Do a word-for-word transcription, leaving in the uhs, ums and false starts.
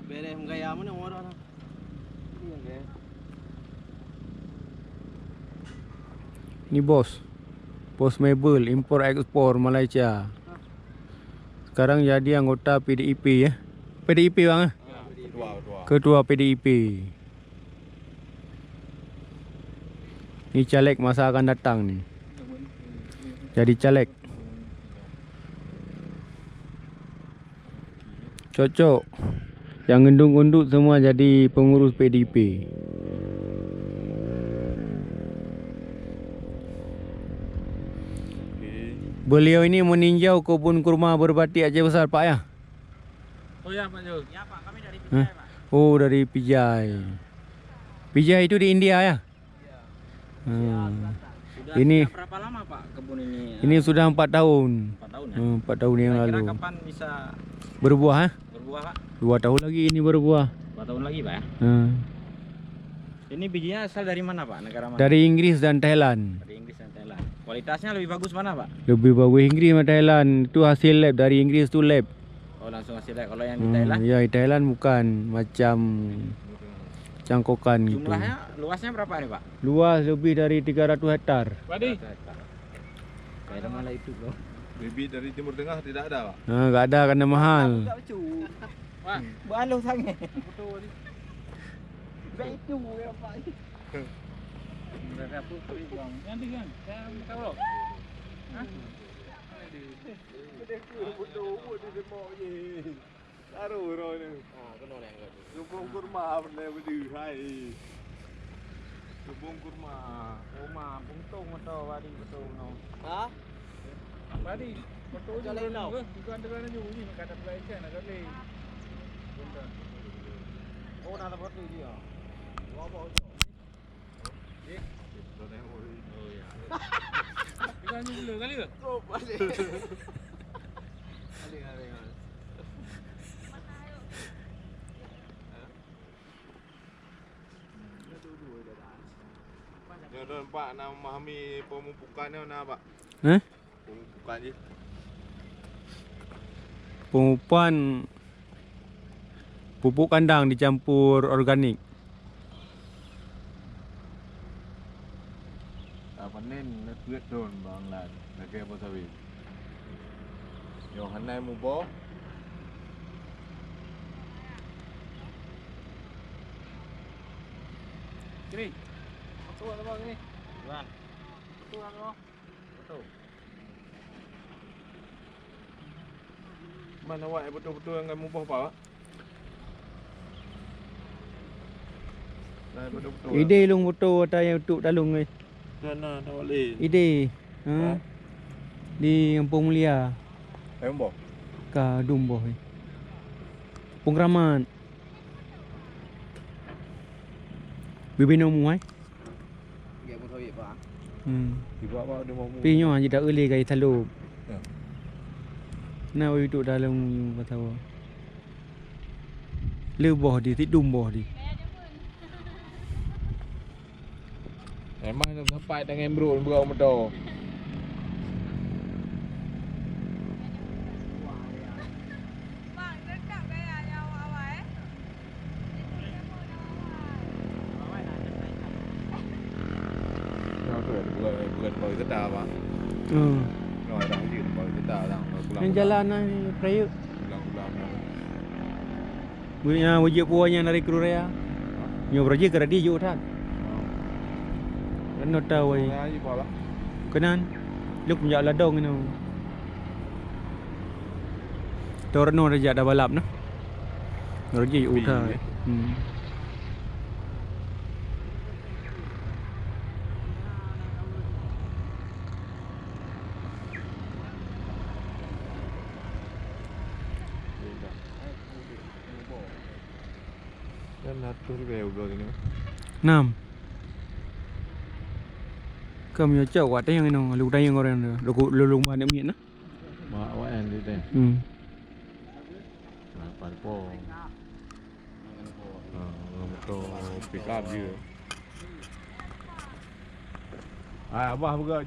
Bereh gaya mana orang? Ini gaya. Ni bos. Bos Mebel impor ekspor Malaysia. Sekarang jadi anggota P D I P ya. P D I P bang eh? Ketua, ketua. Ketua P D I P. Ni caleg masa akan datang ni. Jadi caleg. Cocok. Yang gendut-gendut semua jadi pengurus P D I P. Beliau ini meninjau kebun kurma berbatik Aceh Besar, Pak ya? Oh ya, Pak Jul. Ya, Pak, kami dari Hah? Pijai, Pak. Oh, dari Pijai. Pijai itu di India ya? Hmm. Sudah, ini sudah berapa lama, Pak, kebun ini, ini eh, sudah empat tahun. Empat tahun ya? Hmm, empat tahun yang lalu. Kira-kira kapan bisa berbuah, eh? Berbuah, Pak? Dua tahun lagi ini berbuah. Dua tahun lagi, Pak ya? Hmm. Ini bijinya asal dari mana, Pak? Negara mana? Dari Inggris dan Thailand. Dari Inggris dan Thailand. Kualitasnya lebih bagus mana, Pak? Lebih bagus Inggris sama Thailand. Itu hasil lab dari Inggris tu lab. Oh, langsung hasil lab. Kalau yang di Hmm, Thailand? Ya, di Thailand bukan macam cangkokan gitu. Jumlahnya, luasnya berapa nih, Pak? Luas lebih dari tiga ratus hektar. Padi. Tiga ratus hektar. Saya dah malah itu, bro. Bibit dari Timur Tengah tidak ada, Pak? Ha, tak ada, karena mahal. Tak lucu. Pak. Berulang sangat. Betul ni. Tak itu, ya, Pak. Berapa pun beri uang. Nanti kan, saya minta tolong. Hah? Betul, betul, betul, betul, betul. Baru roh ni. Ha, kena ni angkat. Kebun kurma pernah beli, hai. Kebun kurma. Kurma, puntung atau padi betul no. Ha? Padi, betul. Jalan juga, tau. Juga antara laju ni, kata pelayan nak kali. Oh, nak dapat tu dia. Dua boh tu. Oh, ya. Kita ni gula kali ke? Kau balik. Balik, balik, balik. Nyoe nampak na memahami pemupukan nyoe na, Pak? Hah? Pemupukan je. Pemupukan pupuk kandang dicampur organik. Tapanen na peuet thon bang lan lagèe boh sawit. Nyoe hana muboh. Kiri. Betul apa kiri? Tuan. Betul apa? Betul. Man awak beutôi-beutôi ngon muboh, Pak? Nah, beutôi-beutôi. Idéh lôn beutôi ata nyang tuek talong, eh. Dah na, dah boleh. Idéh. Ha? Ha? Di Kampung Mulia. Kampung boh? Ka dum boh, eh. Kampung Keramat. Bibinoe muai. Gak mau kawin, Pak. Hmm. Tiba apa dia mau Pi nyoe hana jidak ulé gai talop. Ya. Na wai duek dalam kata wa. Le boh di, ti dum boh di. Memang nak sampai dengan bro, bro motor. Bang, tetap gaya yang awal-awal, eh. Nyoe tu bukan, bukan bawai sedar, Bang. Hmm. Nyoe dah je bawai sedar, Bang. Pulang-pulang. Yang jalan ni, Prayuk. Pulang-pulang. Bunya wajib puan yang dari Kru Raya. Nyoe beraja ke tadi jauh that. Kena tahu ai. Kena. Lu punya ladong ni. Torno raja dah balap nah. Raja jauh that. Hmm. Kan seratus ribu udah ini. Enam. Kamu cok wat yang ino, lu tanya orang tu. Lu lu lu mana miet nah. Mak awak yang dia teh. Hmm. Nah, parpol. Ha, motor pick up je. Ah, abah peugah